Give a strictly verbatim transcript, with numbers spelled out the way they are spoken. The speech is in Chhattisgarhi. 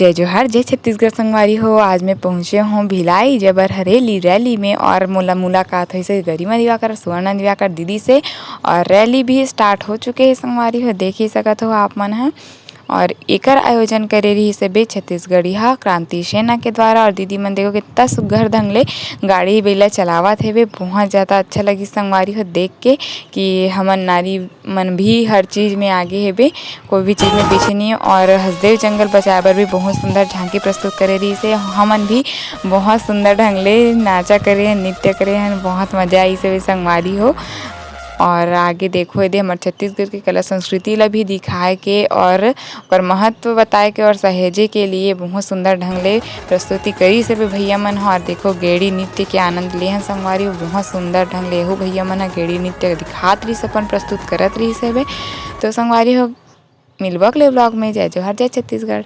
जय जोहार, जय छत्तीसगढ़ संगवारी हो। आज मैं पहुँचे हूँ भिलाई जबर हरेली रैली में और मोला मुलाकात होइस हे गरिमा दिवाकर, सुवर्णा दिवाकर दीदी से और रैली भी start हो चुके हे संगवारी हो, देख ही सकत हो आप मन ह। और एकर आयोजन करे रहिस हे बे छत्तीसगढ़िया क्रांति सेना के द्वारा और दीदी मन देखो कितना सुग्घर ढंग ले गाड़ी बइला चलावत हे बे, बहुत ज़्यादा अच्छा लगिस संगवारी हो देख के कि हमन नारी मन भी हर चीज में आगे हेबे, कोई भी चीज में पीछे नहीं है। और हसदेव जंगल बचाए बर भी बहुत सुंदर झांकी प्रस्तुत करे रहिस हे। हमन भी बहुत सुंदर ढंग ले नाचा करे हन, नृत्य करे हन, बहुत मजा आइस हे संगवारी हो। और आगे देखो, एदे हमर छत्तीसगढ़ के कला संस्कृति ला भी दिखाए के और ओकर महत्व बताए के और सहेजे के लिए बहुत सुंदर ढंग ले प्रस्तुति करिस हे भैया मन ह। और देखो, गेड़ी नृत्य के आनंद ले हन संगवारी हो, बहुत सुंदर ढंग ले एहू भैया मन ह गेड़ी नृत्य दिखात रहिस, अपन प्रस्तुत करत रहिस हे। तो संगवारी हो, मिलबो अगले vlog में। जय जोहार, जय छत्तीसगढ़।